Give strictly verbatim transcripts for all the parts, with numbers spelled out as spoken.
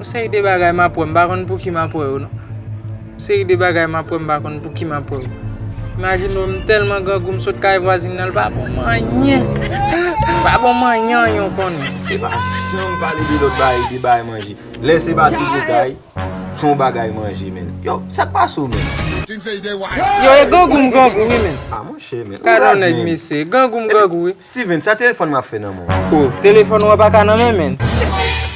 Yon seri de bagay m ap wè, m pa konn pouki m ap wè yo non. Yon seri de bagay m ap wè, m pa konn pouki m ap wè yo. Imajine w, m tèlman grangou, m sot kay vwazin nan, l pa ban m anyen. L pa ban m anyen, anyen, w konnen. Se pa janm pale de lòt bagay, de bagay manje. Lè se pa toujou kay, se yon bagay manje, menn. Yo, sa k pase w, menn? Yo, e grangou m grangou, wi, menn. Ah, monchè, menn. Ou raz, menn. Gade yon nèg, mesye. Grangou m grangou, wi. Steven, sa telefòn m ap fè nan men w? O, telefòn ou an pa ka nan men, menn.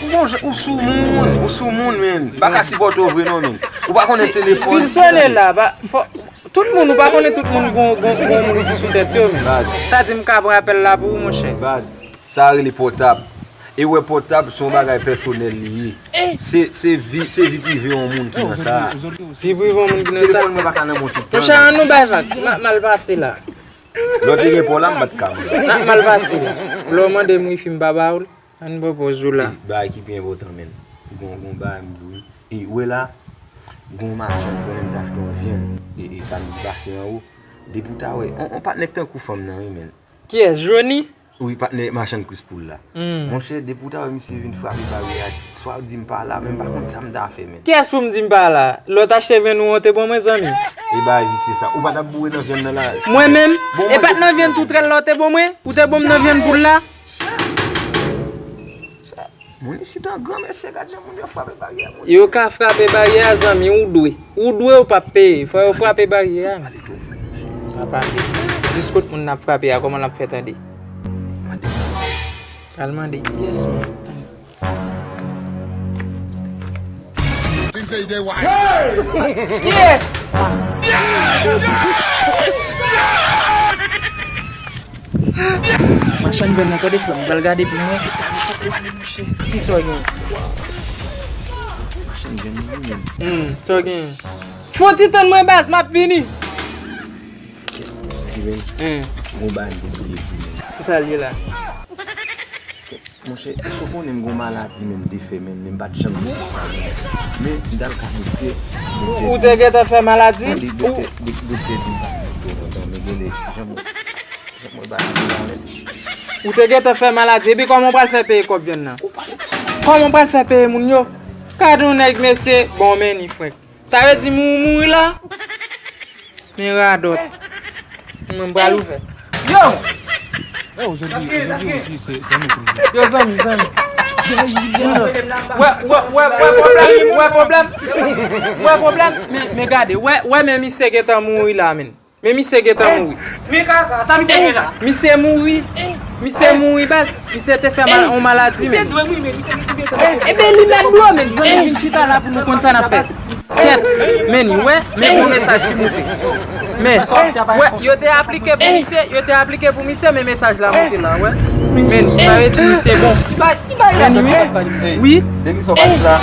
Ou bon, ou soumoun, ou soumoun, menn. M pa ka sipòte w vre non, menn. Ou pa konnen telefòn. Si l sonnen la, ba, fò, tout moun, ou pa konnen tout moun gon, gon, gon moun ki sou tèt yo, menn. Baz. Sa di m ka pran apèl la pou ou, monchè. Baz, sa rele pòtab. E wè pòtab se yon bagay pèsonèl li ye. Se, se vi, se vi prive yon moun ki nan sa. Vi prive yon moun ki nan sa. Telefòn mwen pa ka nan men w tout tan. Monchè, an nou bay vag. M ap mal pase la. Lè w te gen pa w la, m pa t ka mande. M ap mal pase la. Lè w mande m wifi, m pa ba w l. Ann pwopoze w la. Bagay ki pi enpòtan, menn. Gon, gon bagay m di w. E, wè la, gon machann, konnen m t achte yon vyann. E, e sa m di pase anwo. Depi w ta wè, on, on patnè k tankou fanm nan, wi, menn. Kiyès, Joni? Wi, patnè machann kwis poul la. Hmm. Monchè, depi w ta wè misye vin frape baryè a, swa w di m pa la, men m pa konn sa m ta fè, menn. Kiyès pou m di m pa la? Lè w t achte vyann ou an, w te ban mwen, zanmi. E bagay visye sa. Ou pa t ap boure nan vyann nan la? Mwen menm? E pa t nan vyann toutrèl la w te ban mwen? Ou te ban m nan vyann poul la? Sa, moun isit an gran mesye, gad jan moun yo frape baryè a, moun. Yo ka frape baryè a, zanmi, ou dwe. Ou dwe, ou p ap peye. Fò yo frape baryè a. Pa pale twò fò. Pa pale. Jis kot moun n ap frape a, kòman l ap fè tande? Mande. Al mande kiyès, menm? Kiyès? Machann vyann nan, tande frè m, m pral gade pou mwen. Kisa w gen? Machann vyann nan, wi, menm. Hmm, sa w gen? Fè yon ti tann mwen, baz, m ap vini. Steven, gon bagay m te bliye di w, menm. Kisa l ye la? Monchè, èske w konnen m gon maladi, men m te fè, men, men m pa t janm gen pou sa, men, men m t al ka doktè, doktè. Ou te gentan fè maladi? Tande, doktè, dok-, doktè di m pa t gen gwo lontan, men genlè, jan mwen, jan mwen ba li la, men. Ou te gentan fè maladi, epi kòman w pral fè peye kòb vyann nan? Kòman w pral fè peye moun yo? Gade yon nèg, mesye, bon, men ni frenk. Sa vle di m mouri la? Men radòt. Mwen pral ouvè. Yo! Yo, zanmi, zanmi. Wè, wè, wè, wè pwoblèm, wè pwoblèm. Wè pwoblèm. Men, men gade, wè, wè men misye gentan mouri la, men. Men misye gentan mouri. Men kaka, sa misye gen la? Misye mouri. Misye mouri, baz. Misye te fè mal, yon maladi, men. Misye dwe mouri, men misye gen konbyen tan? Ebyen, li mèt blo, men. Zanmi vin chita la pou nou konn sa n ap fè. Kèt, men ni, wè, men gon mesaj ki moute. Men, wè, yo te aplike pou misye, yo te aplike pou misye, men mesaj la moute la, wè. Men ni, sa vle di misye bon. Men ni, wi. Wi. Depi sa w pa t la.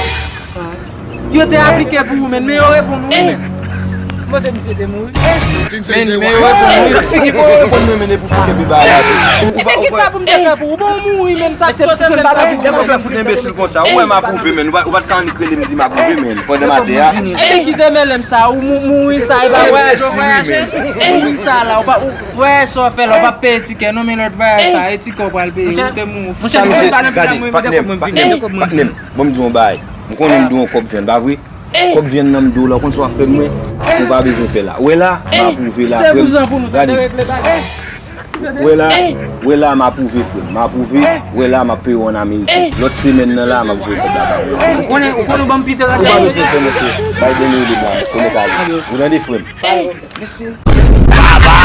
Yo te aplike pou ou, men, men yo reponn ou, men. Mwen se misye te mouri. Men, men yo reponn ou. Kat figi pou yo reponn mwen, men, e pou fè kenbe bagay la. Ebyen, kisa pou m te fè pou ou? Bon, ou mouri, men, sa se sou sèl bagay pou ou. Fè fout enbesil konsa. Ou wè m apwouve, men. Ou pa, ou pa t ka annik rele m di m apwouve, men. Pandan maten a. Ebyen, ki te mele m sa? Ou mou-, mouri sa, e pa vwayaj ou vwayaje? Mouri sa la, ou pa, ou vwayaj sa w fè la, ou pa peye tikè, non, men lòt vwayaj sa, e tikè w pral peye, ou te mouri. Monchè, monchè, gade, patnè m, patnè m, patnè m. Bon, m di w yon bagay. M konnen m dwe yon kòb vyann, pa vre? Kòb vyann nan m dwe w la, w konn sa w ap fè mwen? Ou pa bezwen pè la. Wè la, m apwouve la, frè m. Gade. Wè la, wè la, m apwouve, frè m. M apwouve, wè la, m ap peye w ann Ameriken. Lòt semèn nan la, m ap voye kòb la ba ou. Ou konnen, ou konnen w ban m plizyè. Ou pa bezwen pè, mesye. Bay dènye li la, konnen ka ale. Ou tande, frè m? Mesye. Papa!